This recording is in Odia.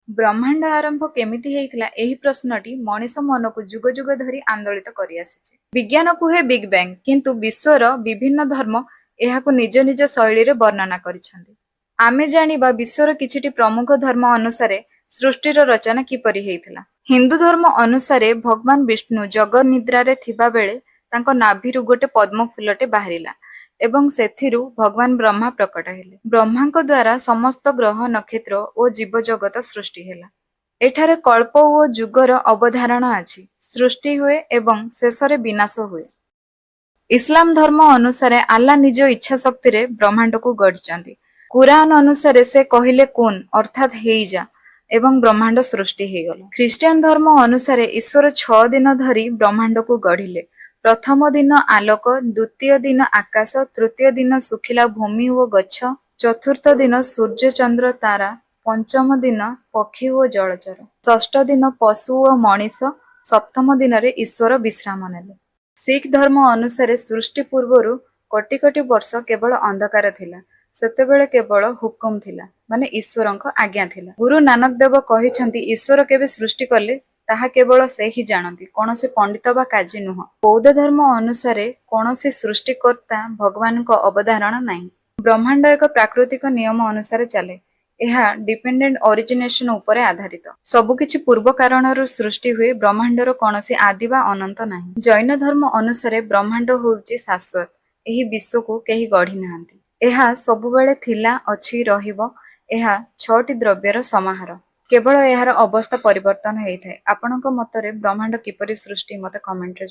ବ୍ରହ୍ମାଣ୍ଡ ଆରମ୍ଭ କେମିତି ହେଇଥିଲା, ଏହି ପ୍ରଶ୍ନଟି ମଣିଷ ମନକୁ ଯୁଗ ଯୁଗ ଧରି ଆନ୍ଦୋଳିତ କରିଆସିଛି। ବିଜ୍ଞାନ କୁହେ ବିଗ୍ ବ୍ୟାଙ୍ଗ, କିନ୍ତୁ ବିଶ୍ୱର ବିଭିନ୍ନ ଧର୍ମ ଏହାକୁ ନିଜ ନିଜ ଶୈଳୀରେ ବର୍ଣ୍ଣନା କରିଛନ୍ତି। ଆମେ ଜାଣିବା ବିଶ୍ୱର କିଛିଟି ପ୍ରମୁଖ ଧର୍ମ ଅନୁସାରେ ସୃଷ୍ଟିର ରଚନା କିପରି ହେଇଥିଲା। ହିନ୍ଦୁ ଧର୍ମ ଅନୁସାରେ ଭଗବାନ ବିଷ୍ଣୁ ଯୋଗ ନିଦ୍ରାରେ ଥିବା ବେଳେ ତାଙ୍କ ନାଭିରୁ ଗୋଟେ ପଦ୍ମ ଫୁଲଟେ ବାହାରିଲା ଏବଂ ସେଥିରୁ ଭଗବାନ ବ୍ରହ୍ମା ପ୍ରକଟ ହେଲେ। ବ୍ରହ୍ମାଙ୍କ ଦ୍ୱାରା ସମସ୍ତ ଗ୍ରହ, ନକ୍ଷତ୍ର ଓ ଜୀବଜଗତ ସୃଷ୍ଟି ହେଲା। ଏଠାରେ କଳ୍ପ ଓ ଯୁଗର ଅବଧାରଣା ଅଛି। ସୃଷ୍ଟି ହୁଏ ଏବଂ ଶେଷରେ ବିନାଶ ହୁଏ। ଇସଲାମ ଧର୍ମ ଅନୁସାରେ ଆଲ୍ଲା ନିଜ ଇଚ୍ଛା ଶକ୍ତିରେ ବ୍ରହ୍ମାଣ୍ଡକୁ ଗଢ଼ିଛନ୍ତି। କୁରାନ ଅନୁସାରେ ସେ କହିଲେ କୁନ୍, ଅର୍ଥାତ୍ ହେଇଯା, ଏବଂ ବ୍ରହ୍ମାଣ୍ଡ ସୃଷ୍ଟି ହେଇଗଲା। ଖ୍ରୀଷ୍ଟିଆନ ଧର୍ମ ଅନୁସାରେ ଈଶ୍ୱର 6 ଦିନ ଧରି ବ୍ରହ୍ମାଣ୍ଡକୁ ଗଢ଼ିଲେ। ପ୍ରଥମ ଦିନ ଆଲୋକ, ଦ୍ୱିତୀୟ ଦିନ ଆକାଶ, ତୃତୀୟ ଦିନ ଶୁଖିଲା ଭୂମି ଓ ଗଛ, ଚତୁର୍ଥ ଦିନ ସୂର୍ଯ୍ୟ, ଚନ୍ଦ୍ର, ତାରା, ପଞ୍ଚମ ଦିନ ପକ୍ଷୀ ଓ ଜଳଚର, ଷଷ୍ଠ ଦିନ ପଶୁ ଓ ମଣିଷ। ସପ୍ତମ ଦିନରେ ଈଶ୍ୱର ବିଶ୍ରାମ ନେଲେ। ଶିଖ ଧର୍ମ ଅନୁସାରେ ସୃଷ୍ଟି ପୂର୍ବରୁ କୋଟି କୋଟି ବର୍ଷ କେବଳ ଅନ୍ଧକାର ଥିଲା। ସେତେବେଳେ କେବଳ ହୁକୁମ ଥିଲା, ମାନେ ଈଶ୍ୱରଙ୍କ ଆଜ୍ଞା ଥିଲା। ଗୁରୁ ନାନକ ଦେବ କହିଛନ୍ତି, ଈଶ୍ୱର କେବେ ସୃଷ୍ଟି କଲେ ତାହା କେବଳ ସେ ହିଁ ଜାଣନ୍ତି, କୌଣସି ପଣ୍ଡିତ ବା କାଜୀ ନୁହଁ। ବୌଦ୍ଧ ଧର୍ମ ଅନୁସାରେ କୌଣସି ସୃଷ୍ଟିକର୍ତ୍ତା ଭଗବାନଙ୍କ ଅବଧାରଣା ନାହିଁ। ବ୍ରହ୍ମାଣ୍ଡ ଏକ ପ୍ରାକୃତିକ ନିୟମ ଅନୁସାରେ ଚାଲେ। ଏହା ଡିପେଣ୍ଡେଣ୍ଟ ଅରିଜିନେସନ ଉପରେ ଆଧାରିତ। ସବୁକିଛି ପୂର୍ବ କାରଣରୁ ସୃଷ୍ଟି ହୁଏ। ବ୍ରହ୍ମାଣ୍ଡର କୌଣସି ଆଦି ବା ଅନ୍ତ ନାହିଁ। ଜୈନ ଧର୍ମ ଅନୁସାରେ ବ୍ରହ୍ମାଣ୍ଡ ହେଉଛି ଶାଶ୍ୱତ। ଏହି ବିଶ୍ୱକୁ କେହି ଗଢ଼ି ନାହାନ୍ତି। ଏହା ସବୁବେଳେ ଥିଲା, ଅଛି, ରହିବ। ଏହା ଛଅଟି ଦ୍ରବ୍ୟର ସମାହାର। କେବଳ ଏହାର ଅବସ୍ଥା ପରିବର୍ତ୍ତନ ହେଇଥାଏ। ଆପଣଙ୍କ ମତରେ ବ୍ରହ୍ମାଣ୍ଡ କିପରି ସୃଷ୍ଟି, ମୋତେ କମେଣ୍ଟରେ